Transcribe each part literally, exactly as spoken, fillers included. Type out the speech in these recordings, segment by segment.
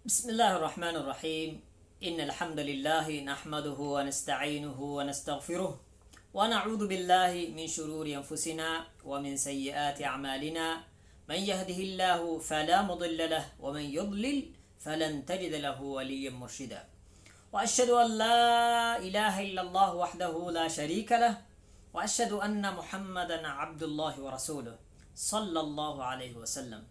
بسم الله الرحمن الرحيم. إن الحمد لله نحمده ونستعينه ونستغفره، ونعوذ بالله من شرور أنفسنا ومن سيئات أعمالنا. من يهده الله فلا مضل له، ومن يضلل فلن تجد له وليا مرشدا. وأشهد أن لا إله إلا الله وحده لا شريك له، وأشهد أن محمدا عبد الله ورسوله، صلى الله عليه وسلم.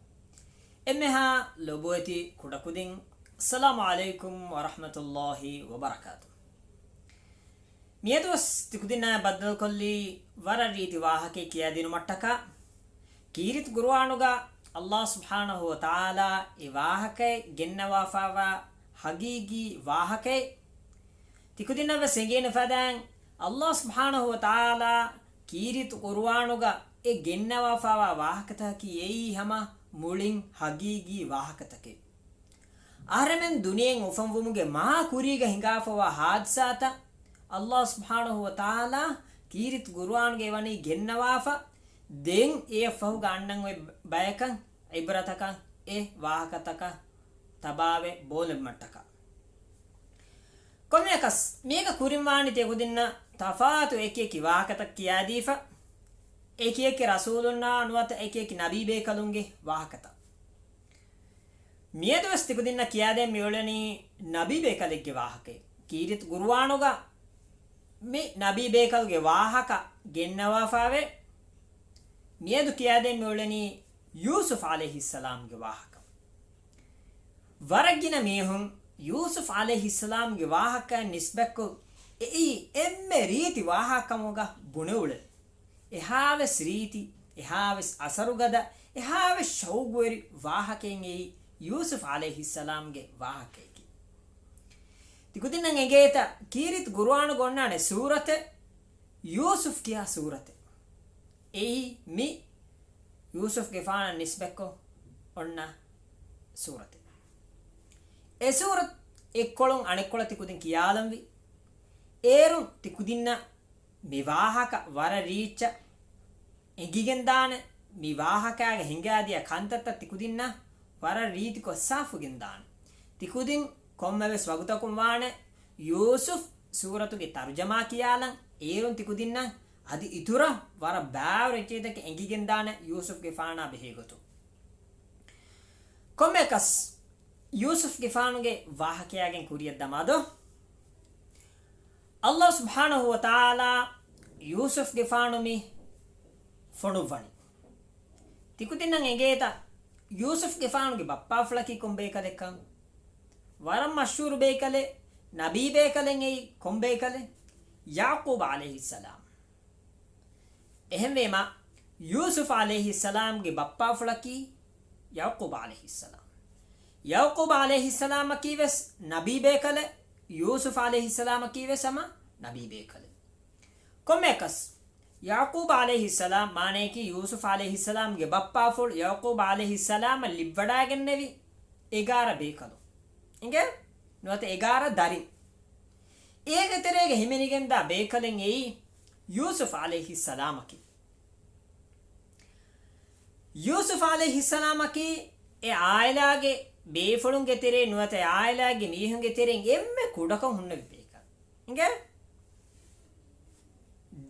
އެންމެހާ ލޮބުވެތި ކުޑަކުދިން، އައްސަލާމު ޢަލައިކުމް ވަރަޙްމަތުﷲި ވަބަރަކާތު. މިއަދުވެސް ތިކުދިންނާ ބައްދަލުކޮށްލީ ވަރަށް ރީތި ވާހަކައެއް ކިޔާދިނުމަށްޓަކާ. ކީރިތި ޤުރުއާނުގަ ﷲ ސުބްޙާނަހޫ ވަތަޢާލާ އެ ވާހަކައެއް ގެންނަވާފައިވާ ޙަޤީޤީ ވާހަކައެއް. ތިކުދިންނަށްވެސް އެނގޭނެ ފަދައިން، ﷲ ސުބްޙާނަހޫ ވަތަޢާލާ ކީރިތި ޤުރުއާނުގަ އެ ގެންނަވާފައިވާ ވާހަކަތަކަކީ އެއީ ހަމަ މުޅިން ޙަޤީޤީ ވާހަކަތަކެއް. އަހަރެމެން ދުނިޔެއިން އުފަންވުމުގެ މާ ކުރީގަ ހިނގާފައިވާ ޙާދިސާތައް ﷲ ސުބްޙާނަހޫ ވަތަޢާލާ ކީރިތި ޤުރުއާނުގައި ވަނީ ގެންނަވާފަ، ދެން އެއަށްފަހުގަ އަންނަން އޮތް ބަޔަކަށް ޢިބްރަތަކަށް އެ ވާހަކަތަކަށް ތަބާވެ ބޯލެއްވުމަށްޓަކާ. ކޮންމެއަކަސް، މީގަ ކުރިންވާނީ ތިކުދިންނަށް ތަފާތު އެކިއެކި ވާހަކަތައް ކިޔާދީފަ، އެކިއެކި ރަސޫލުންނާ ނުވަތަ އެކިއެކި ނަބީބޭކަލުންގެ ވާހަކަތައް. މިއަދުވެސް ތިކުދިންނަށް ކިޔާދޭން މިއުޅެނީ ނަބީބޭކަލެއްގެ ވާހަކައެއް. ކީރިތި ޤުރުއާނުގަ މި ނަބީބޭކަލުގެ ވާހަކަ ގެންނަވާފައިވޭ. މިއަދު ކިޔާދޭން މިއުޅެނީ ޔޫސުފް ޢަލައިހިއްސަލާމްގެ ވާހަކަ. ވަރަށް ގިނަ މީހުން ޔޫސުފް ޢަލައިހިއްސަލާމްގެ ވާހަކައަށް ނިސްބަތްކޮށް، އެއީ އެންމެ ރީތި ވާހަކަކަމުގަ ބުނެއުޅެން. އެހާވެސް ރީތި، އެހާވެސް އަސަރުގަދަ، އެހާވެސް ޝައުގުވެރި ވާހަކައެއް އެއީ ޔޫސުފް ޢަލައިހިއްސަލާމްގެ ވާހަކައެކޭ. ތިކުދިންނަށް އެނގޭތަ، ކީރިތި ޤުރުއާނުގަ އޮންނާނެ ސޫރަތެއް، ޔޫސުފް ކިޔާ ސޫރަތެއް. އެއީ މި ޔޫސުފްގެފާނަށް ނިސްބަތްކޮށް އޮންނަ ސޫރަތެއް. އެ ސޫރަތު އެއްކޮޅުން އަނެއްކޮޅަށް ތިކުދިން ކިޔާލަންވީ. އޭރުން ތިކުދިންނަށް މި ވާހަކަ ވަރަށް ރީއްޗަށް އެނގިގެންދާނެ، މި ވާހަކައިގަ ހިނގާދިޔަ ކަންތައްތައް ތިކުދިންނަށް ވަރަށް ރީތިކޮށް ސާފުގެންދާނެ. ތިކުދިން ކޮންމެވެސް ވަގުތަކުން ވާނެ ޔޫސުފް ސޫރަތުގެ ތަރުޖަމާ ކިޔާލަން، އޭރުން ތިކުދިންނަށް އަދި އިތުރަށް ވަރަށް ބާރު އެއްޗެހިތަކެއް އެނގިގެންދާނެ ޔޫސުފްގެފާނާ ބެހޭގޮތުން. ކޮންމެއަކަސް، ޔޫސުފްގެފާނުގެ ވާހަކަޔާގެން ކުރިއަށް ދަމާދޯ، ﷲ ސުބްޙާނަހޫ ވަތަޢާލާ ޔޫސުފްގެފާނު މި ފޮނުއްވަނީ. ތިކުދިންނަށް އެނގޭތަ، ޔޫސުފްގެފާނުގެ ބައްޕާފުޅަކީ ކޮންބޭކަލެއްކަން؟ ވަރަށް މަޝްހޫރު ބޭކަލެއް، ނަބީ ބޭކަލެއް އެއީ ކޮންބޭކަލެއް؟ ޔަޢުޤޫބް ޢަލައިހިއްސަލާމް. އެހެންވީމަ، ޔޫސުފް ޢަލައިހިއްސަލާމްގެ ބައްޕާފުޅަކީ ޔަޢުޤޫބް ޢަލައިހިއްސަލާމް. ޔަޢުޤޫބް ޢަލައިހިއްސަލާމަކީ ވެސް ނަބީ ބޭކަލެއް، ޔޫސުފް ޢަލައިހިއްސަލާމަކީ ވެސް ހަމަ ނަބީ ބޭކަލެއް. ކޮންމެއަކަސް، ޔަޢުޤޫބް ޢަލައިހިއްސަލާމް މާނަޔަކީ ޔޫސުފް ޢަލައިހިއްސަލާމްގެ ބައްޕާފުޅު ޔަޢުޤޫބް ޢަލައިހިއްސަލާމަށް ލިއްވަޑައިގެންނެވި އެގާރަ ބޭކަލުން. އިނގޭ؟ ނުވަތަ އެގާރަ ދަރިން. އޭގެ ތެރޭގަ ހިމެނިގެންދާ ބޭކަލެއް އެއީ ޔޫސުފް ޢަލައިހިއްސަލާމަކީ. ޔޫސުފް ޢަލައިހިއްސަލާމަކީ އެ ޢާއިލާގެ ބޭފުޅުންގެ ތެރޭ ނުވަތަ އެ ޢާއިލާގެ މީހުންގެ ތެރެއިން އެންމެ ކުޑަކޮށް ހުންނެވި ބޭކަލް. އިނގޭ؟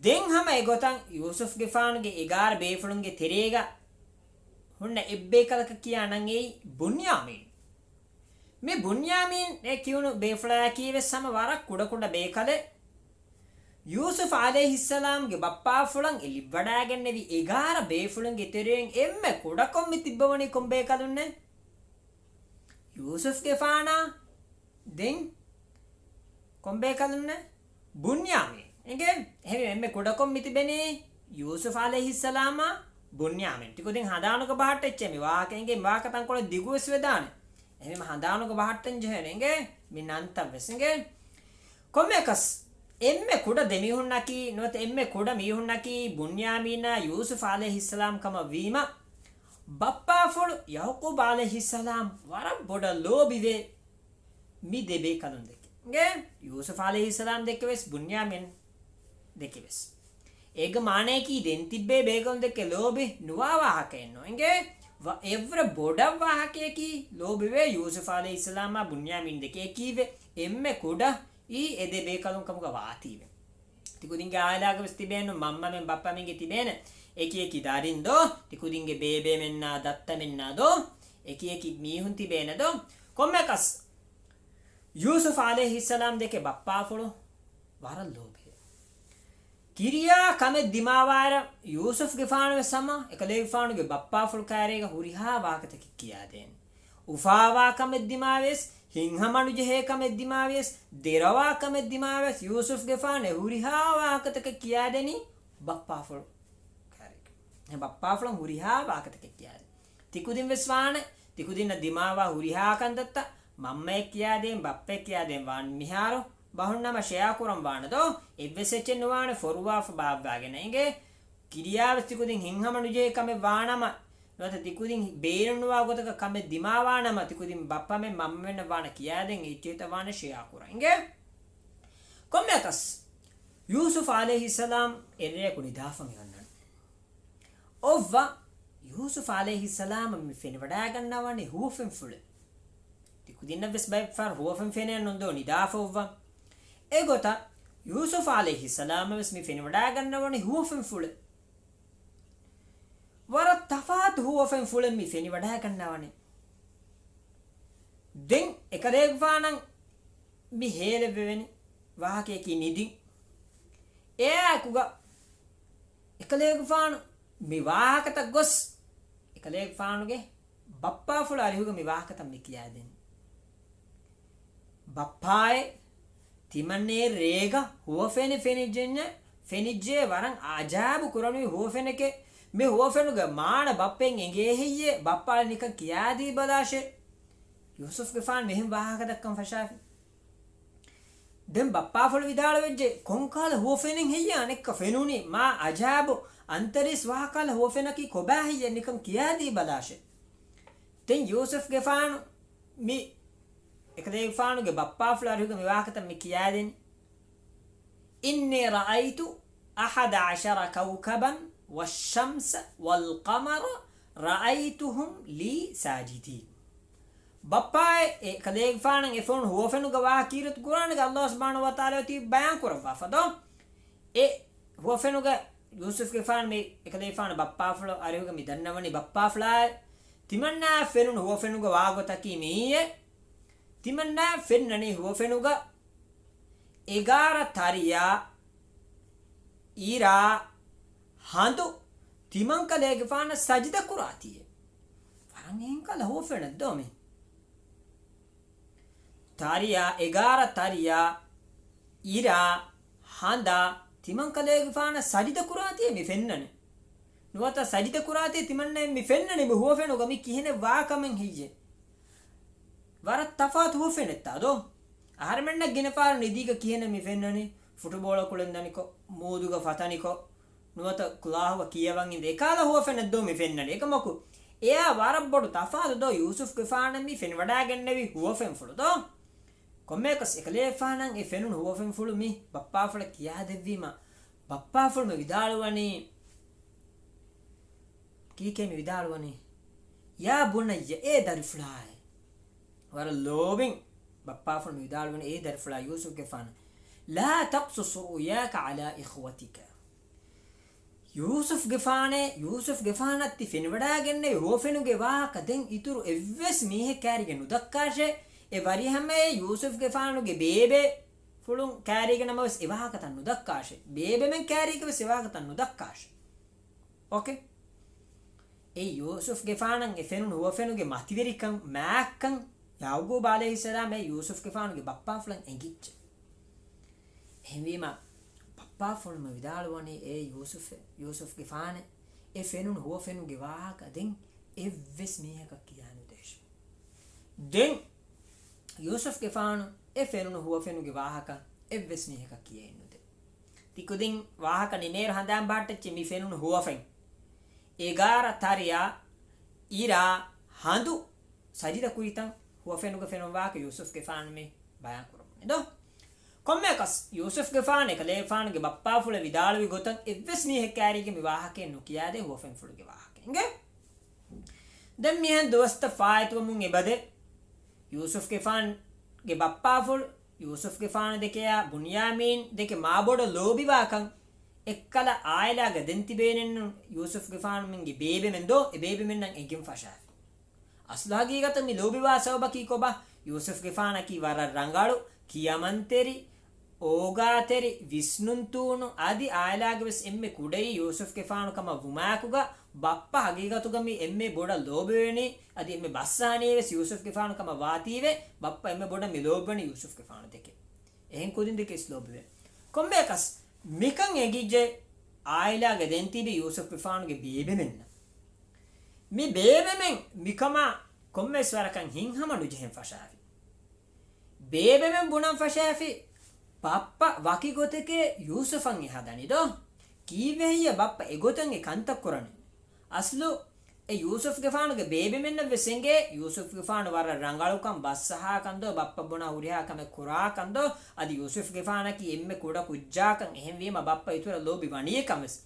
ދެން ހަމަ އެގޮތަށް ޔޫސުފްގެފާނުގެ އެގާރަ ބޭފުޅުންގެ ތެރޭގަ ހުންނަ އެއްބޭކަލަކަށް ކިޔާ ނަން އެއީ ބުންޔާމީން. މި ބުންޔާމީން އެ ކިޔުނު ބޭފުޅާއަކީ ވެސް ހަމަ ވަރަށް ކުޑަކުޑަ ބޭކަލެއް. ޔޫސުފް ޢަލައިހިއްސަލާމްގެ ބައްޕާފުޅަށް އެ ލިއްވަޑައިގެންނެވި އެގާރަ ބޭފުޅުންގެ ތެރެއިން އެންމެ ކުޑަކޮށް މި ތިއްބަވަނީ ކޮން ބޭކަލުންނެއް؟ ޔޫސުފްގެފާނާ. ދެން ކޮން ބޭކަލުންނެއް؟ ބުންޔާމީން. އިނގޭ؟ އެހެންވީމަ އެންމެ ކުޑަކޮށް މި ތިބެނީ ޔޫސުފް ޢަލައިހިއްސަލާމާ ބުންޔާމީން. ތިކުދިން ހަނދާނުގަ ބަހައްޓައްޗޭ މި ވާހަކަ އިނގޭ، މި ވާހަކަ ތަންކޮޅެއް ދިގުވެސް ވެދާނެ. އެހެންވީމަ ހަނދާނުގަ ބަހައްޓަން ޖެހޭނެ އިނގޭ، މި ނަންތައް ވެސް އިނގޭ. ކޮންމެއަކަސް، އެންމެ ކުޑަ ދެމީހުންނަކީ، ނުވަތަ އެންމެ ކުޑަ މީހުންނަކީ ބުންޔާމީނާ ޔޫސުފް ޢަލައިހިއްސަލާމް ކަމަށް ވީމަ، ބައްޕާފުޅު ޔަޢުޤޫބް ޢަލައިހިއްސަލާމް ވަރަށް ބޮޑަށް ލޯބިވޭ މި ދެ ބޭކަލުން ދެކެ. އިނގޭ؟ ޔޫސުފް ޢަލައިހިއްސަލާމް ދެކެ ވެސް ބުންޔާމީން ދެކެ ވެސް. އޭގެ މާނަޔަކީ ދެން ތިއްބޭ ބޭކަލުން ދެކެ ލޯބި ނުވާ ވާހަކައެއް ނޫން. އިނގޭ؟ ވަ-، އެއްވަރަށް ބޮޑަށް ވާހަކަޔަކީ ލޯބިވޭ ޔޫސުފް ޢަލައިހިއްސަލާމާ ބުންޔާމީން ދެކެ އެކީވެ އެންމެ ކުޑަ އީ އެ ދެ ބޭކަލުން ކަމުގަ ވާތީވެ. ތިކުދިންގެ އާއިލާގަވެސް ތިބޭނު މަންމަމެން ބައްޕަމެންގެ ތިބޭނެ އެކި އެކި ދަރިން ދޯ، ތިކުދިންގެ ބޭބޭމެންނާ ދައްތަމެންނާ ދޯ، އެކި އެކި މީހުން ތިބޭނެ ދޯ. ކޮންމެއަކަސް ޔޫސުފް ޢަލައިހިއްސަލާމް ދެކެ ބައްޕާފުޅު ވަރަށް ލޯބިވޭ. ކިރިޔާ ކަމެއް ދިމާވާއިރަށް ޔޫސުފްގެފާނުވެސް ހަމަ އެކަލޭގެފާނުގެ ބައްޕާފުޅު ކާރޭގަ ހުރިހާ ވާހަކަތަކެއް ކިޔާދޭނެ. އުފާވާ ކަމެއް ދިމާވިޔަސް، ހިތްހަމަނުޖެހޭ ކަމެއް ދިމާވިޔަސް، ދެރަވާ ކަމެއް ދިމާވިޔަސް، ޔޫސުފްގެފާނު އެ ހުރިހާ ވާހަކަތަކެއް ކިޔާދެނީ ބައްޕާފުޅު ކާރޭގަ. އެ ބައްޕާފުޅަށް ހުރިހާ ވާހަކަތަކެއް ކިޔާދޭނެ. ތިކުދިން ވެސް ވާނެ، ތިކުދިންނަށް ދިމާވާ ހުރިހާ ކަންތައްތައް މަންމައެއް ކިޔާދޭން، ބައްޕައެއް ކިޔާދޭން ވާން މިހާރު ބަހުންނަމަ ޝެއާ ކުރަން ވާނެ ދޯ؟ އެއްވެސް އެއްޗެއް ނުވާނެ ފޮރުވާފަ ބާއްވާގެން އިނގޭ. ކިރިޔާވެސް ތިކުދިން ހިތްހަމަ ނުޖެހޭ ކަމެއް ވާނަމަ، ނުވަތަ ތިކުދިން ބޭނުންނުވާ ގޮތަކަށް ކަމެއް ދިމާވާނަމަ، ތިކުދިން ބައްޕަމެން މަންމަމެންނަށް ވާނެ ކިޔާދޭން އެއްޗެހިތައް ވާނެ ޝެއާ ކުރަން އިނގޭ. ކޮންމެއަކަސް، ޔޫސުފް ޢަލައިހިއްސަލާމް އެއްރެއަކު ނިދާފަ މި އޮންނަނީ. އޮއްވަ، ޔޫސުފް ޢަލައިހިއްސަލާމަށް މި ފެނިވަޑައިގަންނަވަނީ ހުވަފެންފުޅެއް. ތިކުދިންނަށްވެސް ބައެއްފަހަރު ހުވަފެން ފެނޭ ނުންދޯ ނިދާފަ އޮއްވަ. އެގޮތަށް ޔޫސުފް ޢަލައިހިއްސަލާމަށްވެސް މި ފެނިވަޑައިގަންނަވަނީ ހުވަފެންފުޅެއް. ވަރަށް ތަފާތު ހުވަފެންފުޅެއް މި ފެނިވަޑައިގަންނަވަނީ. ދެން އެކަލޭގެފާނަށް މި ހޭލެވެވެނި ވާހަކަޔަކީ ނިދިން. އެއާއެކުގަ އެކަލޭގެފާނު މި ވާހަކަތައް ގޮސް، އެކަލޭގެފާނުގެ ބައްޕާފުޅު އަރިހުގަ މި ވާހަކަތައް މި ކިޔާދެނީ. ބައްޕާއޭ، ތިމަންނޭ ރޭގަ ހުވަފެނެއް ފެނިއްޖެންޏެ، ފެނިއްޖެ ވަރަށް އަޖާބު ކުރަނިވި ހުވަފެނެކޭ. މި ހުވަފެނުގެ މާނަ ބައްޕައެއް އެނގޭ ހެއްޔޭ؟ ބައްޕާ ނިކަން ކިޔާދީ ބަލާށޭ. ޔޫސުފްގެފާނު މިހެން ވާހަކަ ދައްކަން ފަށާފި. ދެން ބައްޕާފުޅު ވިދާޅުވެއްޖެ، ކޮންކަހަލަ ހުވަފެނެއް ހެއްޔޭ އަނެއްކާ ފެނުނީ؟ މާ އަޖާބު އަންތަރީސް ވާހަކަހަލަ ހުވަފެނަކީ ކޮބާ ހެއްޔޭ؟ ނިކަން ކިޔާދީ ބަލާށޭ. ދެން ޔޫސުފްގެފާނު މި އެކަލޭގެފާނުގެ ބައްޕާފުޅު އަރިހުގަ މި ވާހަކަތައް މި ކިޔާދެނީ. إني رأيت أحد عشر كوكبا والشمس والقمر رأيتهم لي ساجدين. ބައްޕާއޭ، އެކަލޭގެފާނަށް އެ ފެނުނު ހުވަފެނުގެ ވާހަކަ ކީރިތި ޤުރްއާނުގަ ﷲ ސުބްޙާނަހޫ ވަތަޢާލާ އޮތީ ބަޔާން ކުރައްވާފަ ދޯ؟ އެ ހުވަފެނުގަ ޔޫސުފްގެފާނު މި އެކަލޭގެފާނު ބައްޕާފުޅު އަރިހުގަ މި ދަންނަވަނީ ބައްޕާފުޅާއޭ. ތިމަންނާ ފެނުނު ހުވަފެނުގެ ވާގޮތަކީ މިއީއޭ. ތިމަންނާ ފެންނަނީ ހުވަފެނުގަ އެގާރަ ތަރިޔާ، އިރާ، ހަނދު ތިމަންކަލޭގެފާނަށް ސަޖިދަ ކުރާތީއޭ. ވަރަށް އެހެން ކަހަލަ ހުވަފެނެއް ދޯ މީ؟ ތަރިޔާ، އެގާރަ ތަރިޔާ، އިރާ، ހަނދާ ތިމަންކަލޭގެފާނަށް ސަޖިދަ ކުރާތީއޭ މި ފެންނަނީ. ނުވަތަ ސަޖިދަ ކުރާތީ ތިމަންނައަށް މި ފެންނަނީ މި ހުވަފެނުގަ މި ކިހިނެއް ވާ ކަމެއް ހެއްޔޭ؟ ވަރަށް ތަފާތު ހުވަފެނެއްތާ ދޯ؟ އަހަރެމެންނަށް ގިނަ ފަހަރު ނިދީގަ ކިހިނެއް މި ފެންނަނީ؟ ފުޓުބޯޅަ ކުޅެން ދަނިކޮށް، މޫދުގަ ފަތަނިކޮށް، ނުވަތަ ކުލާހުގަ ކިޔަވަން އިނދެ އެކަހަލަ ހުވަފެނެއް ދޯ މި ފެންނަނީ؟ އެކަމަކު، އެއާ ވަރަށް ބޮޑު ތަފާތު ދޯ ޔޫސުފްގެފާނަށް މި ފެނިވަޑައިގެންނެވި ހުވަފެންފުޅު ދޯ؟ ކޮންމެއަކަސް އެކަލޭގެފާނަށް އެ ފެނުނު ހުވަފެންފުޅު މި ބައްޕާފުޅަށް ކިޔާދެއްވީމަ، ބައްޕާފުޅު މި ވިދާޅުވަނީ، ކީކޭ މި ވިދާޅުވަނީ؟ يا بني، އޭ ދަރިފުޅާއޭ. ވަރަށް ލޯބިން ބައްޕާފުޅު މި ވިދާޅުވަނީ އޭ ދަރިފުޅާ ޔޫސުފްގެފާނަށް، لا تقصص رؤياك على إخوتك. ޔޫސުފްގެފާނޭ، ޔޫސުފްގެފާނަށް ތި ފެނިވަޑައިގެންނެވި ހުވަފެނުގެ ވާހަކަ ދެން އިތުރު އެއްވެސް މީހެއް ކާރީގަ ނުދައްކާށޭ. އެ ވަރިހަމަޔަށް ޔޫސުފްގެފާނުގެ ބޭބޭފުޅުން ކާރީގަ ނަމަވެސް އެ ވާހަކަތައް ނުދައްކާށޭ. ބޭބެމެން ކާރީގަވެސް އެ ވާހަކަތައް ނުދައްކާށޭ. އޯކޭ؟ އެ ޔޫސުފްގެފާނަށް އެ ފެނުނު ހުވަފެނުގެ މަތިވެރިކަން، މާތްކަން، ޔަޢުޤޫބް ޢަލައިހިއްސަލާމް އެ ޔޫސުފްގެފާނުގެ ބައްޕާފުޅަށް އެނގިއްޖެ. އެހެންވީމަ، ބައްޕާފުޅު މި ވިދާޅުވަނީ އޭ ޔޫސުފް، ޔޫސުފްގެފާނޭ، އެ ފެނުނު ހުވަފެނުގެ ވާހަކަ ދެން އެއްވެސް މީހަކަށް ކިޔާނުދޭށޭ. ދެން ޔޫސުފްގެފާނު އެ ފެނުނު ހުވަފެނުގެ ވާހަކަ އެއްވެސް މީހަކަށް ކިޔައެއްނުދޭ. ތިކުދިން ވާހަކަ ނިމޭއިރު ހަނދާން ބަހައްޓައްޗޭ މި ފެނުނު ހުވަފެން. އެގާރަ ތަރިޔާ، އިރާ، ހަނދު ސަޖިދަ ކުރިތަން ހުވަފެނުގަ ފެނުނު ވާހަކަ ޔޫސުފްގެފާނު މި ބަޔާން ކުރަމުން އެދޯ. ކޮންމެއަކަސް ޔޫސުފްގެފާނު އެކަލޭގެފާނުގެ ބައްޕާފުޅަށް ވިދާޅުވި ގޮތަށް އެއްވެސް މީހެއް ކާރީގަ މި ވާހަކައެއް ނުކިޔާދޭ ހުވަފެންފުޅުގެ ވާހަކަ. އިނގޭ؟ ދެން މިހެން ދުވަސްތައް ފާއިތުވަމުން އެބަދޭ، ޔޫސުފްގެފާނުގެ ބައްޕާފުޅު ޔޫސުފްގެފާނު ދެކެޔާ ބުންޔާމީން ދެކެ މާބޮޑަށް ލޯބިވާކަން އެއްކަލަ އާއިލާގަ ދެން ތިބޭނެއްނު. ޔޫސުފްގެފާނުމެންގެ ބޭބެމެން ދޯ އެ ބޭބެމެންނަށް އެނގެން ފަށާފި. އަސްލު ހަގީގަތަށް މި ލޯބިވާ ސަބަބަކީ ކޮބާ؟ ޔޫސުފްގެފާނަކީ ވަރަށް ރަނގަޅު، ކިޔަމަންތެރި، އޯގާތެރި، ވިސްނުންތޫނު، އަދި އާއިލާގެ ވެސް އެންމެ ކުޑައީ ޔޫސުފްގެފާނު ކަމަށް ވުމާއެކުގަ، ބައްޕަ ހަގީގަތުގަ މި އެންމެ ބޮޑަށް ލޯބިވެނީ، އަދި އެންމެ ބައްސަވަނީ ވެސް ޔޫސުފްގެފާނު ކަމަށް ވާތީވެ، ބައްޕަ އެންމެ ބޮޑަށް މި ލޯބިވަނީ ޔޫސުފްގެފާނު ދެކެ. އެހެން ކުދިން ދެކެ ވެސް ލޯބިވޭ. ކޮންމެއަކަސް މިކަން އެނގިއްޖެ އާއިލާގަ ދެން ތިބި ޔޫސުފްގެފާނުގެ ބޭބެމެންނަށް. މި ބޭބެމެން މިކަމާ ކޮންމެވެސް ވަރަކަށް ހިތްހަމަ ނުޖެހެން ފަށާފި. ބޭބެމެން ބުނަން ފަށާފި، ބައްޕަ ވަކި ގޮތެކޭ ޔޫސުފަށް އެ ހަދަނީ ދޯ؟ ކީއްވެ ހެއްޔޭ ބައްޕަ އެގޮތަށް އެ ކަންތައް ކުރަނީ؟ އަސްލު އެ ޔޫސުފްގެފާނުގެ ބޭބެމެންނަށް ވެސް އެނގޭ، ޔޫސުފްގެފާނު ވަރަށް ރަނގަޅުކަން، ބައްސަހާކަން ދޯ، ބައްޕަ ބުނާ ހުރިހާ ކަމެއް ކުރާކަން ދޯ، އަދި ޔޫސުފްގެފާނަކީ އެންމެ ކުޑަ ކުއްޖާކަން، އެހެންވީމަ ބައްޕަ އިތުރަށް ލޯބި ވަނީ ކަން ވެސް.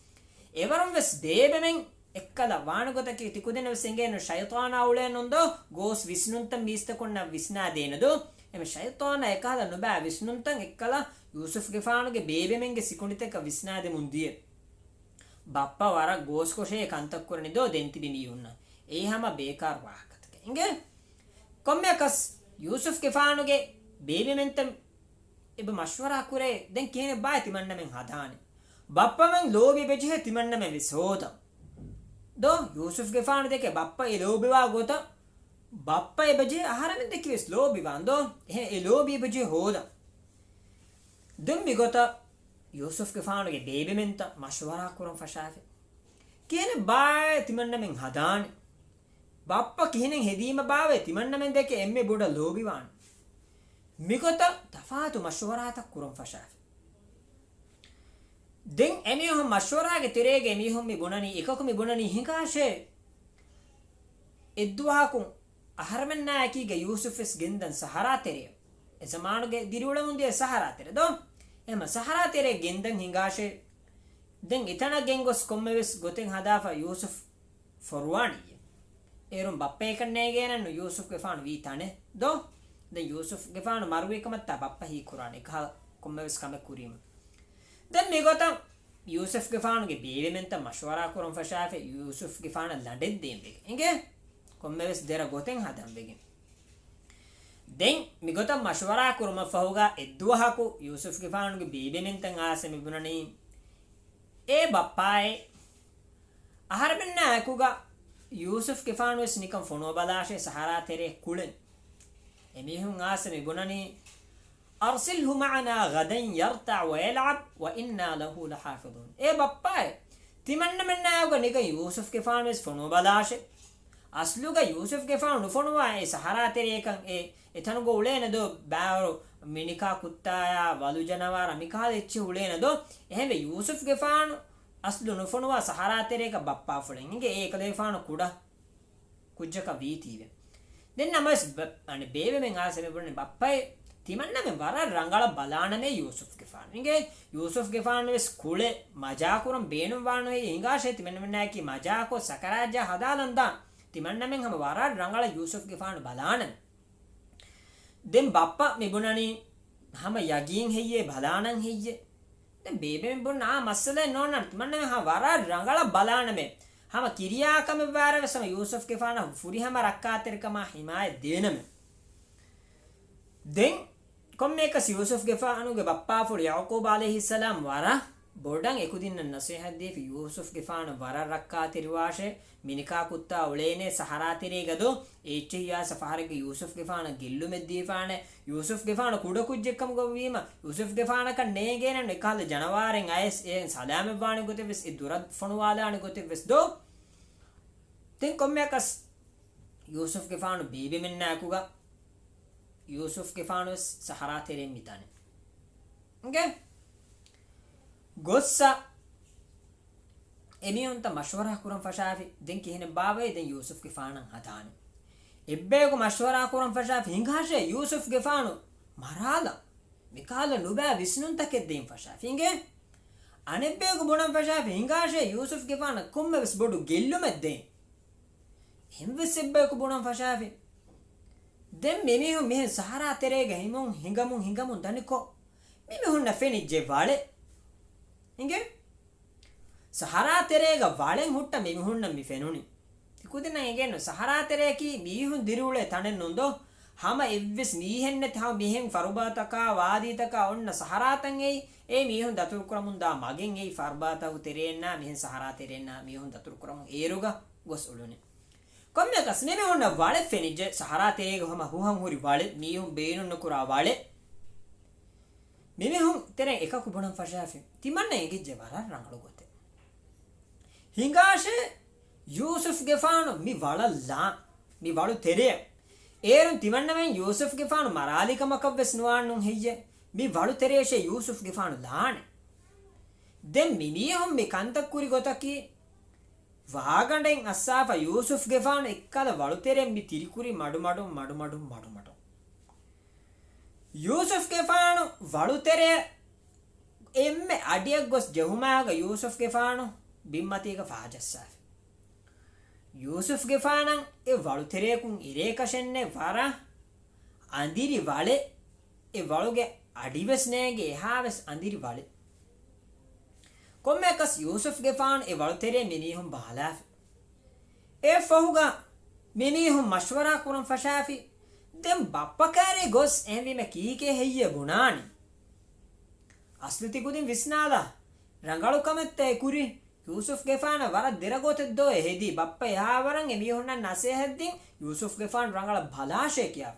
އެވަރުން ވެސް ބޭބެމެން އެއްކަލަ ވާނެ ގޮތަކީ ތިކުދިންނަށް ވެސް އެނގޭނު ޝައިޠާނާ އުޅޭނުން ދޯ، ގޯސް ވިސްނުންތައް މީސްތަކުންނަށް ވިސްނާދޭނެ ދޯ؟ އެމެ ޝައިޠާނާ އެކަހަލަ ނުބައި ވިސްނުންތައް އެއްކަލަ ޔޫސުފްގެފާނުގެ ބޭބެމެންގެ ސިކުނޑިތަކަށް ވިސްނާދެމުން ދިޔަ. ބައްޕަ ވަރަށް ގޯސްކޮށޭ ކަންތައް ކުރަނީ ދޯ ދެން ތިބި މީހުންނަށް. އެއީ ހަމަ ބޭކާރު ވާހަކަތަކެއް. އިނގޭ؟ ކޮންމެއަކަސް ޔޫސުފްގެފާނުގެ ބޭބެމެންތައް އެބަ މަޝްވަރާ ކުރޭ، ދެން ކިހިނެއް ބާއޭ ތިމަންނަމެން ހަދާނެ؟ ބައްޕަމެން ލޯބި އެބަޖެހޭ ތިމަންނަމެން ވެސް ހޯދަން. ދޯ؟ ޔޫސުފްގެފާނު ދެކެ ބައްޕަ އެ ލޯބިވާ ގޮތަށް، ބައްޕަ އެބަޖެހޭ އަހަރެމެން ދެކެ ވެސް ލޯބިވާން ދޯ؟ އެހެން އެ ލޯބި އެބަޖެހޭ ހޯދަން. ދެން މިގޮތަށް ޔޫސުފްގެފާނުގެ ބޭބެމެންތައް މަޝްވަރާ ކުރަން ފަށާފި. ކިހިނެއް ބާއޭ ތިމަންނަމެން ހަދާނެ؟ ބައްޕަ ކިހިނެއް ހެދީމަ ބާވޭ ތިމަންނަމެން ދެކެ އެންމެ ބޮޑަށް ލޯބިވާން؟ މިގޮތަށް ތަފާތު މަޝްވަރާތައް ކުރަން ފަށާފި. ދެން އެމީހުން މަޝްވަރާގެ ތެރޭގަ އެމީހުން މި ބުނަނީ، އެކަކު މި ބުނަނީ ހިނގާށޭ، އެއްދުވަހަކު އަހަރެމެންނާއެކީގަ ޔޫސުފް ވެސް ގެންދަން ސަހަރާ ތެރެއަށް. އެ ޒަމާނުގެ ދިރިއުޅެމުން ދިޔަ ސަހަރާ ތެރެ ދޯ؟ އެހެމަ ސަހަރާ ތެރެއަށް ގެންދަން ހިނގާށޭ. ދެން އެތަނަށް ގެންގޮސް ކޮންމެވެސް ގޮތެއް ހަދާފަ ޔޫސުފް ފޮރުވާނިއްޔޭ. އޭރުން ބައްޕަ އެކަން ނޭގޭނެއްނު ޔޫސުފްގެފާނު ވީ ތަނެއް ދޯ؟ ދެން ޔޫސުފްގެފާނު މަރުވި ކަމަށްތާ ބައްޕަ ހީކުރާނެ އެކަހަލަ ކޮންމެވެސް ކަމެއް ކުރީމަ. ދެން މިގޮތަށް ޔޫސުފްގެފާނުގެ ބޭބެމެންތައް މަޝްވަރާ ކުރަން ފަށާފި ޔޫސުފްގެފާނަށް ލަނޑެއް ދޭން ވެގެން. އިނގޭ؟ ކޮންމެވެސް ދެރަ ގޮތެއް ހަދަން ވެގެން. ދެން މިގޮތަށް މަޝްވަރާ ކުރުމަށްފަހުގަ އެއްދުވަހަކު ޔޫސުފްގެފާނުގެ ބޭބެމެންތައް އާސެ މިބުނަނީ، އޭ ބައްޕާއޭ، އަހަރެމެންނާ އެކުގަ ޔޫސުފްގެފާނުވެސް ނިކަން ފޮނުވަބަލާށޭ ސަހަރާ ތެރޭ ކުޅެން. އެމީހުން އާސެ މިބުނަނީ، أرسله معنا غدا يرتع ويلعب وإنا له لحافظون. އޭ ބައްޕާއޭ، ތިމަންނަމެންނާއެކުގަ ނިކަން ޔޫސުފްގެފާނުވެސް ފޮނުވަބަލާށޭ. އަސްލުގަ ޔޫސުފްގެފާނު ނުފޮނުވާ އެ ސަހަރާ ތެރޭކަން އެ އެތަނުގަ އުޅޭނެ ދޯ؟ ބާވަރު މިނިކާ ކުއްތާޔާ ވަލު ޖަނަވާރާ މިކަހަލަ އެއްޗެއް އުޅޭނެ ދޯ؟ އެހެންވެ ޔޫސުފްގެފާނު އަސްލު ނުފޮނުވާ ސަހަރާ ތެރޭކަށް ބައްޕާފުޅެއް އިނގޭ އެކަލޭފާނު ކުޑަ ކުއްޖަކަށް ވީތީވެ. ދެން ނަމަވެސް ބ-، އަނެއް ބޭބެމެން އާސެ މިބުނަނީ ބައްޕައޭ، ތިމަންނަމެން ވަރަށް ރަނގަޅަށް ބަލާނަމޭ ޔޫސުފްގެފާނު. އިނގޭ ޔޫސުފްގެފާނުވެސް ކުޅެ މަޖާކުރަން ބޭނުންވާނުހެއްޔޭ ހިނގާށޭ ތިމަންނަމެންނާއެކީ މަޖާކޮށް ސަކަރާތްޖާ ހަދާލަންދާން. ތިމަންނަމެން ހަމަ ވަރަށް ރަނގަޅަށް ޔޫސުފްގެފާނު ބަލާނަން. ދެން ބައްޕަ މިބުނަނީ ހަމަ ޔަގީން ހެއްޔޭ ބަލާނަން ހެއްޔޭ؟ ދެން ބޭބެމެން ބުންނަ އާ މައްސަލައެއް ނޯންނާނެ ތިމަންނަމެން ހަމަ ވަރަށް ރަނގަޅަށް ބަލާނަމޭ. ހަމަ ކިރިޔާ ކަމެއް ވާރެ ވެސް ހަމަ ޔޫސުފްގެފާނަށް ފުރިހަމަ ރައްކާތެރިކަމާ ހިމާޔަތް ދޭނަމޭ. ދެން ކޮންމެއަކަސް ޔޫސުފްގެފާނުގެ ބައްޕާފުޅު ޔަޢުޤޫބް ޢަލައިހިއްސަލާމް ވަރަށް ބޮޑަށް އެކުދިންނަށް ނަސޭހަތް ދީފި ޔޫސުފްގެފާނު ވަރަށް ރައްކާތެރިވާށޭ، މިނިކާ ކުއްތާ އުޅޭނޭ ސަހަރާ ތެރޭގަ ދޯ، އެއްޗެހި ޔާސަ ފަހަރެއްގެ ޔޫސުފްގެފާނަށް ގެއްލުމެއް ދީފާނެ، ޔޫސުފްގެފާނު ކުޑަ ކުއްޖެއްކަމުގަ ވީމަ، ޔޫސުފްގެފާނަކަށް ނޭނގޭނެ އެކަހަލަ ޖަނަވާރެއް އަޔަސް އެއިން ސަލާމަތްވާނެ ގޮތެއް ވެސް އެ ދުރަށް ފޮނުވާލާނެ ގޮތެއް ވެސް ދޯ. ދެން ކޮންމެއަކަސް ޔޫސުފްގެފާނު ބޭބެމެންނާއެކުގަ ޔޫސުފްގެފާނުވެސް ސަހަރާ ތެރެއިން މިތާނެ. އިނގޭ؟ ގޮއްސަ އެމީހުންތައް މަޝްވަރާ ކުރަން ފަށާފި ދެން ކިހިނެއް ބާވައި ދެން ޔޫސުފްގެފާނަށް ހަދާނެ. އެއްބަޔަކު މަޝްވަރާ ކުރަން ފަށާފި ހިނގާށޭ ޔޫސުފްގެފާނު މަރާލަން. މިކާލަ ނުބައި ވިސްނުންތަކެއް ދޭން ފަށާފި އިނގޭ. އަނެއްބަޔަކު ބުނަން ފަށާފި ހިނގާށޭ ޔޫސުފްގެފާނަށް ކޮންމެވެސް ބޮޑު ގެއްލުމެއް ދޭން. އެހެންވެސް އެއްބަޔަކު ބުނަން ފަށާފި. ދެން މިމީހުން މިހެން ސަހަރާ ތެރޭގަ ހިމުން ހިނގަމުން ހިނގަމުން ދަނިކޮށް، މިމީހުންނަށް ފެނިއްޖެ ވަޅެއް. އިނގޭ؟ ސަހަރާ ތެރޭގަ ވަޅެއް ހުއްޓަ މިމީހުންނަށް މި ފެނުނީ. ތިކުދިންނަށް އެނގޭނު ސަހަރާ ތެރެއަކީ މީހުން ދިރިއުޅޭ ތަނެއް ނޫން ދޯ؟ ހަމަ އެއްވެސް މީހެއް ނެތި ހަމަ މިހެން ފަރުބާތަކާ ވާދީތަކާ އޮންނަ ސަހަރާތައް އެއީ. އެ މީހުން ދަތުރުކުރަމުން ދާ މަގެއް އެއީ ފަރުބާތަކު ތެރެއިންނާ މިހެން ސަހަރާ ތެރެއިންނާ މީހުން ދަތުރުކުރަމުން އޭރުގަ ގޮސް އުޅުނީ. ކޮންމެއަކަސް މިމީހުންނަށް ވަޅެއް ފެނިއްޖެ، ސަހަރާ ތެރޭގަ ހަމަ ހުހަން ހުރި ވަޅެއް، މީހުން ބޭނުން ނުކުރާ ވަޅެއް. މިމީހުން ތެރެއިން އެކަކު ބުނަން ފަށާފި. ތިމަންނަ އެނގިއްޖެ ވަރަށް ރަނގަޅު ގޮތެއް. ހިނގާށޭ ޔޫސުފްގެފާނު މި ވަޅަށް ލާން، މި ވަޅު ތެރެއަށް. އޭރުން ތިމަންނަމެން ޔޫސުފްގެފާނު މަރާލި ކަމަކަށްވެސް ނުވާންނު ހެއްޔޭ؟ މި ވަޅު ތެރެއަށޭ ޔޫސުފްގެފާނު ލާނެ. ދެން މިމީހުން މި ކަންތައް ކުރި ގޮތަކީ، ވާގަނޑެއް އައްސާފަ ޔޫސުފްގެފާނު އެއްކަލަ ވަޅުތެރެއަށް މި ތިރިކުރި މަޑުމަޑުން، މަޑުމަޑުން، މަޑުމަޑުން. ޔޫސުފްގެފާނު ވަޅުތެރެއަށް އެންމެ އަޑިއަށް ގޮސް ޖެހުމާގަ ޔޫސުފްގެފާނު ބިންމަތީގަ ފަހަޖައްސާފި. ޔޫސުފްގެފާނަށް އެ ވަޅުތެރެއަކުން އިރޭކަށެއްނެ ވަރަށް އަނދިރި ވަޅެއް، އެ ވަޅުގެ އަޑިވެސް ނޭނގެ އެހާވެސް އަނދިރި ވަޅެއް. ކޮންމެއަކަސް ޔޫސުފްގެފާނު އެ ވަޅުތެރޭ މިމީހުން ބާލާފި. އެ ފަހުގަ މިމީހުން މަޝްވަރާ ކުރަން ފަށާފި. ދެން ބައްޕަ ކައިރި ގޮސް އެހެންވީމަ ކީކޭ ހެއްޔޭ ބުނާނީ؟ އަސްލު ތިކުދިން ވިސްނާލާ. ރަނގަޅު ކަމެއްތަ އެ ކުރީ؟ ޔޫސުފްގެފާނަށް ވަރަށް ދެރަގޮތެއް ދޯ އެ ހެދީ؟ ބައްޕަ އެހާވަރަށް އެމީހުންނަށް ނަސޭހަތްދިން ޔޫސުފްގެފާނު ރަނގަޅަށް ބަލާށޭ ކިޔާ.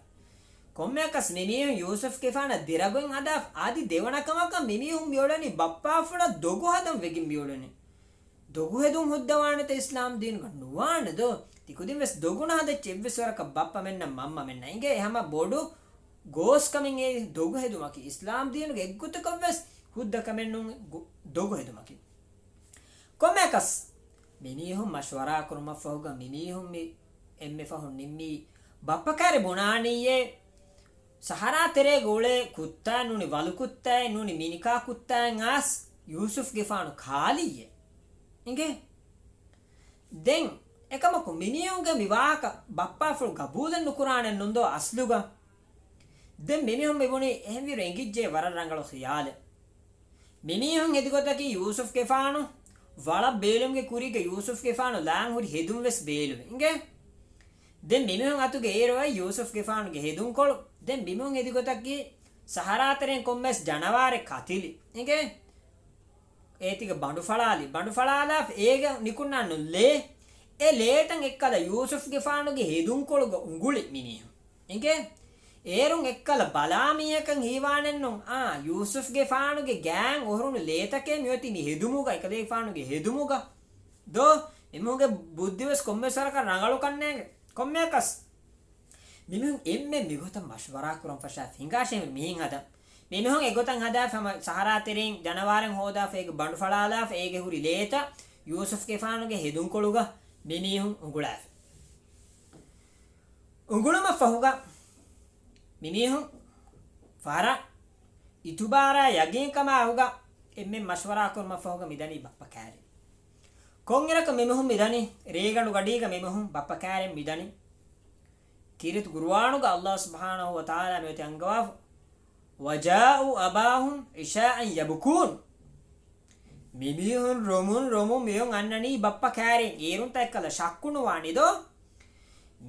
ކޮންމެއަކަސް މިމީހުން ޔޫސުފްގެފާނަށް ދެރަގޮތް ހަދާފަ. އަދި ދެވަނަ ކަމަކަށް މިމީހުން މިއުޅެނީ ބައްޕާފުޅަށް ދޮގު ހަދަން ވެގެން މިއުޅެނީ. ދޮގު ހެދުން ހުއްދަވާނެތަ އިސްލާމް ދީނުގަ؟ ނުވާނެ ދޯ؟ ތިކުދިން ވެސް ދޮގު ނުހަދައްޗޭ އެއްވެސް ވަރަކަށް ބައްޕަމެންނަށް މަންމަމެންނަށް. އިނގޭ ހަމަ ބޮޑު ގޯސްކަމެއް އެ ދޮގު ހެދުމަކީ. އިސްލާމް ދީނުގެ އެއްގޮތަކަށް ވެސް ހުއްދަ ކަމެއް ނޫން ގު-، ދޮގު ހެދުމަކީ. ކޮންމެއަކަސް މިމީހުން މަޝްވަރާ ކުރުމަށްފަހުގަ މިމީހުން މި އެންމެ ފަހުން ނިންމީ ބައްޕަ ކައިރި ބުނާނީއޭ، ސަހަރާ ތެރޭގަ އުޅޭ ކުއްތާ ނޫނީ، ވަލު ކުއްތާއެއް ނޫނީ، މިނިކާ ކުއްތާއެއް އާސް ޔޫސުފްގެފާނު ކާލިއްޔޭ. އިނގޭ؟ ދެން އެކަމަކު މިމީހުންގެ މި ވާހަކަ ބައްޕާފުޅު ގަބޫލެއް ނުކުރާނެ ނުންދޯ އަސްލުގަ؟ ދެން މިމީހުން މި ބުނީ އެހެންވީރު އެނގިއްޖެ ވަރަށް ރަނގަޅު ޚިޔާލެއް. މިމީހުން ހެދިގޮތަކީ ޔޫސުފްގެފާނު ވަޅަށް ބޭލުމުގެ ކުރީގަ ޔޫސުފްގެފާނު ލާން ހުރި ހެދުން ވެސް ބޭލުވި. އިނގޭ؟ ދެން މިމީހުން އަތުގެ އޭރު އޮތް ޔޫސުފްގެފާނުގެ ހެދުންކޮޅު. ދެން މިމީހުން ހެދިގޮތަކީ ސަހަރާތެރެއިން ކޮންމެސް ޖަނަވާރެއް ކަތިލި. އިނގޭ؟ އޭތިގަ ބަނޑު ފަޅާލި، ބަނޑު ފަޅާލާފަ އޭގެ ނިކުންނާނު ލޭ، އެ ލޭތައް އެއްކަލަ ޔޫސުފްގެފާނުގެ ހެދުންކޮޅުގަ އުނގުޅި މިނީހުން. އިނގޭ؟ އޭރުން އެއްކަލަ ބަލާ މީހަކަށް ހީވާނެއްނު، އާ، ޔޫސުފްގެފާނުގެ ގާތް އޮހޮރުނު ލޭތަކޭ މިއޮތީ މި ހެދުމުގަ، އެކަލޭގެފާނުގެ ހެދުމުގަ. ދޯ، އެމީހުންގެ ބުއްދިވެސް ކޮންމެސް ވަރަކަށް ރަނގަޅުކަންނޭނގެ. ކޮންމެއަކަސް މިމީހުން އެންމެ މިގޮތަށް މަޝްވަރާ ކުރަން ފަށާފި. ހިނގާށޭ މިހެން ހަދަން. މިމީހުން އެގޮތަށް ހަދާފަ ހަމަ ސަހަރާ ތެރެއިން ޖަނަވާރެއް ހޯދާފަ އޭގެ ބަނޑު ފަޅާލާފަ އޭގެ ހުރި ލޭތައް ޔޫސުފްގެފާނުގެ ހެދުންކޮޅުގަ މިމީހުން އުނގުޅާފި. އުނގުޅުމަށްފަހުގަ މިމީހުން ވަރަށް އިތުބާރާ ޔަގީންކަމާ އަހުގަ އެންމެން މަޝްވަރާ ކުރުމަށްފަހުގަ މިދަނީ ބައްޕަ ކައިރި. ކޮންއިރަކަށް މިމީހުން މިދަނީ؟ ރޭގަނޑު ގަޑީގަ މިމީހުން ބައްޕަ ކައިރިން މިދަނީ. ކީރިތި ގުރުއާނުގަ ﷲ ސުބްޙާނަހޫ ވަތަޢާލާ މިއޮތީ އަންގަވާފަ، "وجاءوا أباهم عشاء يبكون." މިމީހުން ރޮމުން ރޮމުން މިއޮން އަންނަނީ ބައްޕަ ކައިރިން. އޭރުން ތައް އެއްކަލަ ޝައްކު ނުވާނެ ދޯ؟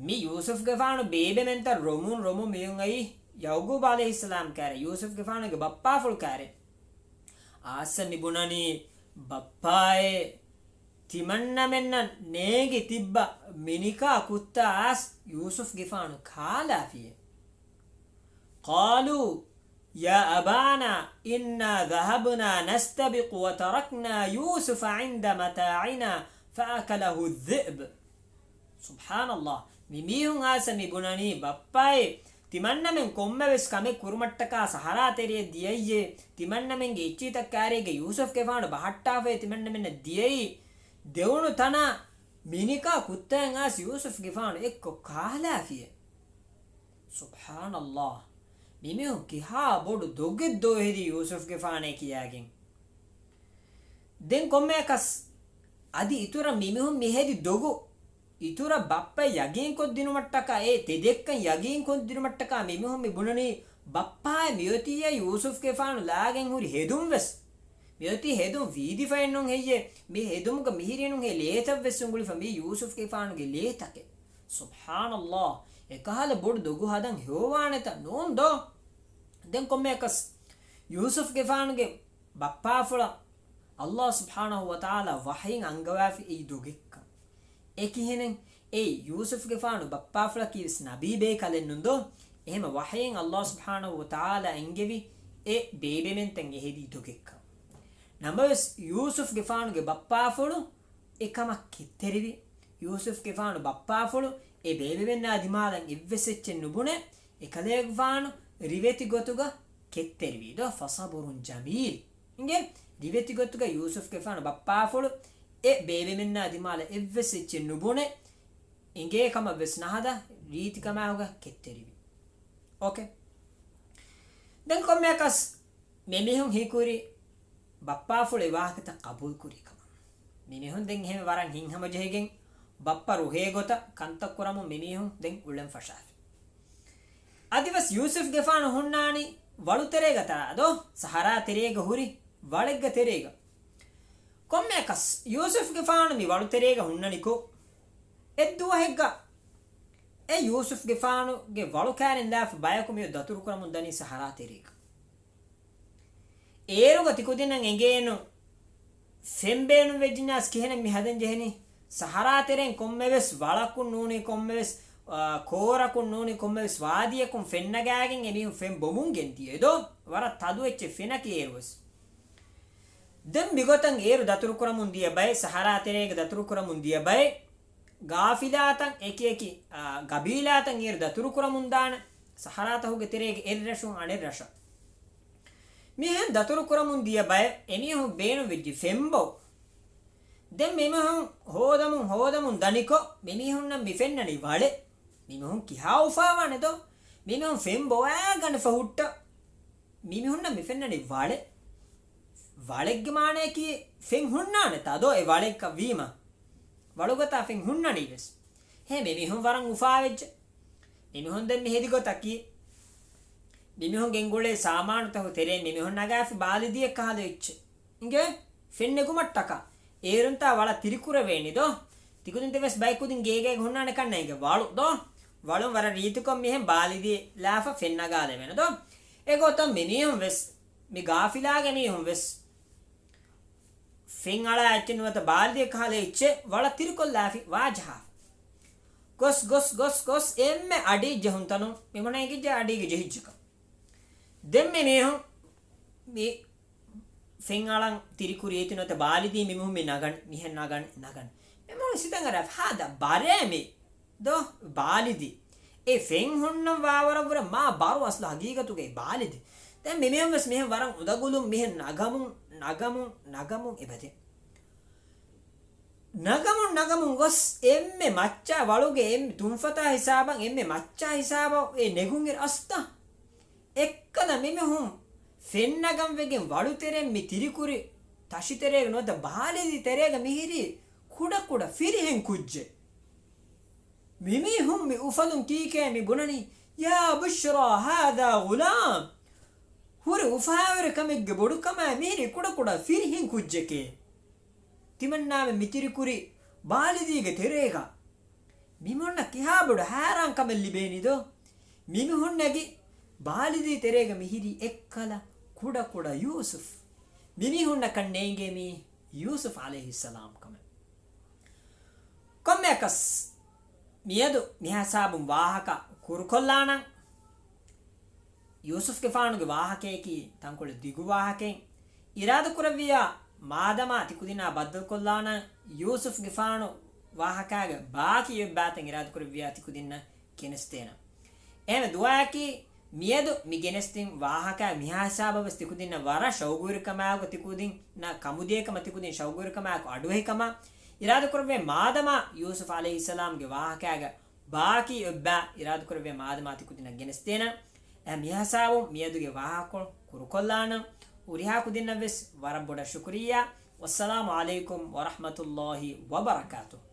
މި ޔޫސުފްގެފާނު ބޭބެމެންތައް ރޮމުން ރޮމުން މިއޮން އައީ ޔަޢުޤޫބް ޢަލައިހިއްސަލާމް ކައިރި، ޔޫސުފްގެފާނުގެ ބައްޕާފުޅު ކައިރި. އާސަ މި ބުނަނީ ބައްޕާއޭ، ތިމަންނަމެންނަށް ނޭނގި ތިއްބަ މިނިކާ ކުއްތާ އާސް ޔޫސުފްގެފާނު ކާލާފިޔޭ. قالوا يا أبانا إنا ذهبنا نستبق وتركنا يوسف عند متاعنا فأكله الذئب. ސުބްޙާނަﷲ. މި މީހުން އާސަ މި ބުނަނީ ބައްޕާއޭ، ތިމަންނަމެން ކޮންމެވެސް ކަމެއް ކުރުމަށްޓަކާ ސަހަރާ ތެރެއަށް ދިޔައީއޭ، ތިމަންނަމެންގެ އެއްޗިތައް ކައިރީގަ ޔޫސުފްގެފާނު ބަހައްޓާފައޭ ތިމަންނަމެންނަށް ދިޔައީ، ދެވުނު ތަނާ މިނިކާ ކުއްތައިން އާސް ޔޫސުފްގެފާނު އެއްކޮށް ކާލާފިޔޭ. ސުބްޙާނަﷲ. މިމީހުން ކިހާ ބޮޑު ދޮގެއް ދޯ ހެދީ ޔޫސުފްގެފާނޭ ކިޔާގެން. ދެން ކޮންމެއަކަސް އަދި އިތުރަށް މިމީހުން މި ހެދި ދޮގު އިތުރަށް ބައްޕަ ޔަގީންކޮށްދިނުމަށްޓަކާ، އޭ ތެދެއްކަން ޔަގީންކޮށްދިނުމަށްޓަކާ މިމީހުން މި ބުނަނީ، ބައްޕާއޭ މިއޮތީއޭ ޔޫސުފްގެފާނު ލާގެން ހުރި ހެދުން ވެސް. މިއޮތީ ހެދުން ވީދިފައެއްނޫން ހެއްޔޭ؟ މި ހެދުމުގަ މިހިރީނުން ހެ ލޭތައް ވެސް އުނގުޅިފަ މީ ޔޫސުފްގެފާނުގެ ލޭތަކެއް. ސުބްޙާނަﷲ. އެކަހަލަ ބޮޑު ދޮގު ހަދަން ހެޔޮވާނެތަ ނޫން ދޯ؟ ދެން ކޮންމެއަކަސް ޔޫސުފްގެފާނުގެ ބައްޕާފުޅަށް ﷲ ސުބްޙާނަހޫ ވަތަޢާލާ ވަޙީން އަންގަވާފި އެއީ ދޮގެއްކަން. އެ ކިހިނެއް؟ އެއީ ޔޫސުފްގެފާނު ބައްޕާފުޅަކީ ވެސް ނަބީ ބޭކަލެއްނުން ދޯ؟ އެހެން ވަޙީން ﷲ ސުބްޙާނަހޫ ވަތަޢާލާ އެންގެވި އެ ބޭބެމެންތައް އެހެދީ ދޮގެއްކަން. ނަމަވެސް ޔޫސުފްގެފާނުގެ ބައްޕާފުޅު އެކަމަށް ކެތްތެރިވި. ޔޫސުފްގެފާނު ބައްޕާފުޅު އެ ބޭބެމެންނާ ދިމާލަށް އެއްވެސް އެއްޗެއް ނުބުނެ، އެކަލޭގެފާނު ރިވެތި ގޮތުގަ ކެތްތެރިވީ ދޯ؟ ފަޞަބުރުން ޖަމީލް. އިނގޭ؟ ރިވެތި ގޮތުގަ ޔޫސުފްގެފާނު ބައްޕާފުޅު އެ ބޭބެމެންނާ ދިމާލަށް އެއްވެސް އެއްޗެއް ނުބުނެ، އެނގޭ ކަމަށް ވެސް ނަހަދާ ރީތިކަމާއެކުގަ ކެތްތެރިވި. އޯކޭ. ދެން ކޮންމެއަކަސް މިމީހުން ހީކުރި ބައްޕާފުޅު އެ ވާހަކަތައް ޤަބޫލުކުރި ކަމަށް. މިމީހުން ދެން އެހެން ވަރަށް ހިތްހަމަޖެހިގެން ބައްޕަ ރުހޭ ގޮތަށް ކަންތައް ކުރަމުން މިމީހުން ދެން އުޅެން ފަށާފި. އަދިވެސް ޔޫސުފްގެފާނު ހުންނާނީ ވަޅުތެރޭގަ ތަރާ ދޯ؟ ސަހަރާ ތެރޭގަ ހުރި ވަޅެއްގަ ތެރޭގަ. ކޮންމެއަކަސް ޔޫސުފްގެފާނު މި ވަޅުތެރޭގަ ހުންނަނިކޮށް، އެއްދުވަހެއްގަ އެ ޔޫސުފްގެފާނުގެ ވަޅު ކާރިން ލާފަ ބަޔަކު މިއޮތް ދަތުރުކުރަމުން ދަނީ ސަހަރާ ތެރޭގަ. އޭރުގަ ތިކުދިންނަށް އެނގޭނު ފެން ބޭނުން ވެއްޖިންޏާސް ކިހިނެއް މި ހަދަން ޖެހެނީ؟ ސަހަރާ ތެރެއިން ކޮންމެވެސް ވަޅަކުން ނޫނީ ކޮންމެވެސް، އާ، ކޯރަކުން ނޫނީ ކޮންމެވެސް ވާދީއަކުން ފެންނަގާގެން އެމީހުން ފެން ބޮމުން ގެންދިޔަ ދޯ؟ ވަރަށް ތަދު އެއްޗެއް ފެނަކީ އޭރުވެސް. ދެން މިގޮތަށް އޭރު ދަތުރުކުރަމުން ދިޔަ ބައެއް، ސަހަރާ ތެރޭގަ ދަތުރުކުރަމުން ދިޔަ ބައެއް، ގާފިލާތައް އެކިއެކި، އާ، ގަބީލާތައް އޭރު ދަތުރުކުރަމުންދާނެ، ސަހަރާތަކުގެ ތެރޭގެ އެއްރަށުން އަނެއްރަށަށް. މިހެން ދަތުރުކުރަމުން ދިޔަ ބައެއް އެމީހުން ބޭނުންވެއްޖެ ފެންބޮ. ދެން މިމީހުން ހޯދަމުން ހޯދަމުން ދަނިކޮށް، މިމީހުންނަށް މި ފެންނަނީ ވަޅެއް. މިމީހުން ކިހާ އުފާވާނެ ދޯ؟ މިމީހުން ފެން ބޮވާގަނެފަ ހުއްޓަ. މިމީހުންނަށް މި ފެންނަނީ ވަޅެއް. ވަޅެއްގެ މާނަޔަކީ ފެން ހުންނާނެތާ ދޯ؟ އެ ވަޅެއްކަށް ވީމަ. ވަޅުގަތާ ފެން ހުންނަނީ ވެސް. ހޭ، މިމީހުން ވަރަށް އުފާވެއްޖެ. މިމީހުން ދެން މި ހެދި ގޮތަކީ، މިމީހުން ގެންގުޅޭ ސާމާނުތަކު ތެރޭ މިމީހުން ނަގާފި ބާލިދީއެއް ކަހަލަ އެއްޗެއް. އިނގޭ؟ ފެން ނެގުމަށްޓަކާ. އޭރުންތާ ވަޅަށް ތިރިކުރެވޭނީ ދޯ؟ ތިކުދިން ތި ވެސް ބައެއް ކުދިން ގޭގޭގަ ހުންނާނެ ކަންނޭނގެ ވަޅު ދޯ؟ ވަޅުން ވަރަށް ރީތިކޮށް މިހެން ބާލިދީ ލާފަ ފެން ނަގާލެވޭނެ ދޯ؟ އެގޮތަށް މިމީހުން ވެސް، މި ގާފިލާގެ މީހުން ވެސް ފެން އަޅާ އެއްޗެއް ނުވަތަ ބާލިދީ ކަހަލަ އެއްޗެއް ވަޅަށް ތިރިކޮށްލާފި ވާޖަހާފަ. ގޮސް، ގޮސް، ގޮސް، ގޮސް އެންމެ އަޑީ ޖެހުންތަނުން މި މުނައިގެއްޖެ އަޑީގެ ޖެހިއްޖެކަން. ދެން މި މީހުން މި ފެން އަޅަން ތިރިކުރި އޭތި ނުވަތަ ބާލިދީ މި މީހުން މި ނަގަން، މިހެން ނަގަން، ނަގަން. މި މީހުން ސިތަނގަރާ ހާދަ ބަރޭ މި ދޯ ބާލިދީ. އެ ފެން ހުންނަން ވާވަރަށްވުރެ މާ ބަރު އަސްލު ހަގީގަތުގައި ބާލިދީ. ދެން މި މީހުން ވެސް މިހެން ވަރަށް އުނދަގުލުން މިހެން ނަގަމުން، ނަގަމުން، ނަގަމުން އެބަދޭ. ނަގަމުން ނަގަމުން ގޮސް އެންމެ މައްޗާ ވަޅުގެ އެންމެ ތުންފަތާ ހިސާބަށް އެންމެ މައްޗާ ހިސާބަށް އެ ނެގުން އިރު އަސްތަ. އެއްކަލަ މިމީހުން ފެން ނަގަން ވެގެން ވަޅުތެރެއިން މި ތިރިކުރި ތަށިތެރޭގަ ނުވަތަ ބާލިދީ ތެރޭގަ މިހިރީ ކުޑަކުޑަ ފިރިހެން ކުއްޖެއް. މިމީހުން މި އުފަލުން ކީކޭ މި ބުނަނީ؟ يا بشرى هذا غلام. ހުރި އުފާވެރިކަމެއްގެ ބޮޑުކަމާ މިހިރީ ކުޑަކުޑަ ފިރިހެން ކުއްޖެކޭ. ތިމަންނާމެ މިތިރިކުރި ބާލިދީގެ ތެރޭގަ. މިމީހުންނަށް ކިހާބޮޑު ހައިރާންކަމެއް ލިބޭނީ ދޯ؟ މިމީހުންނަގެ ބާލިދީ ތެރޭގަ މިހިރީ އެއްކަލަ ކުޑަކުޑަ ޔޫސުފް. މިމީހުންނަކަށް ނޭނގޭ މީ ޔޫސުފް ޢަލައިހިއްސަލާމް ކަމެއް. ކޮންމެއަކަސް މިއަދު މިހިސާބުން ވާހަކަ ކުރުކޮށްލާނަން. ޔޫސުފްގެފާނުގެ ވާހަކަޔަކީ ތަންކޮޅެއް ދިގު ވާހަކައެއް. އިރާދަކުރެއްވިއްޔާ މާދަމާ ތިކުދިންނާ ބައްދަލުކޮށްލާނަން ޔޫސުފްގެފާނު ވާހަކާގެ ބާކީ އޮތް ބާތައް އިރާދަކުރެއްވިއްޔާ ތިކުދިންނަށް ގެނެސްދޭނަން. އެހެން ދުޢާއަކީ މިއަދު މި ގެނެސްދިން ވާހަކަ މިހާ ހިސާބަށް ވެސް ތިކުދިންނަށް ވަރަށް ޝައުގުވެރިކަމާއެކު ތިކުދިންނަށް ކަމުދިޔަ ކަމަށް ތިކުދިން ޝައުގުވެރިކަމާއެކު އަޑުއެހި ކަމަށް އިރާދަކުރެއްވޭ މާދަމާ ޔޫސުފް ޢަލައިހިއްސަލާމްގެ ވާހަކައިގަ ބާކީ އޮތް ބާ އިރާދަކުރެއްވޭ މާދަމާ ތިކުދިންނަށް ގެނެސްދޭނަން. އެހެން މިހިސާބުން މިއަދުގެ ވާހަކަކޮޅު ކުރުކޮށްލާނަން. ހުރިހާ ކުދިންނަށް ވެސް ވަރަށް ބޮޑަށް ޝުކުރިއްޔާ. ވައްސަލާމު ޢަލައިކުމް ވަރަޙްމަތުﷲި ވަބަރަކާތުހު.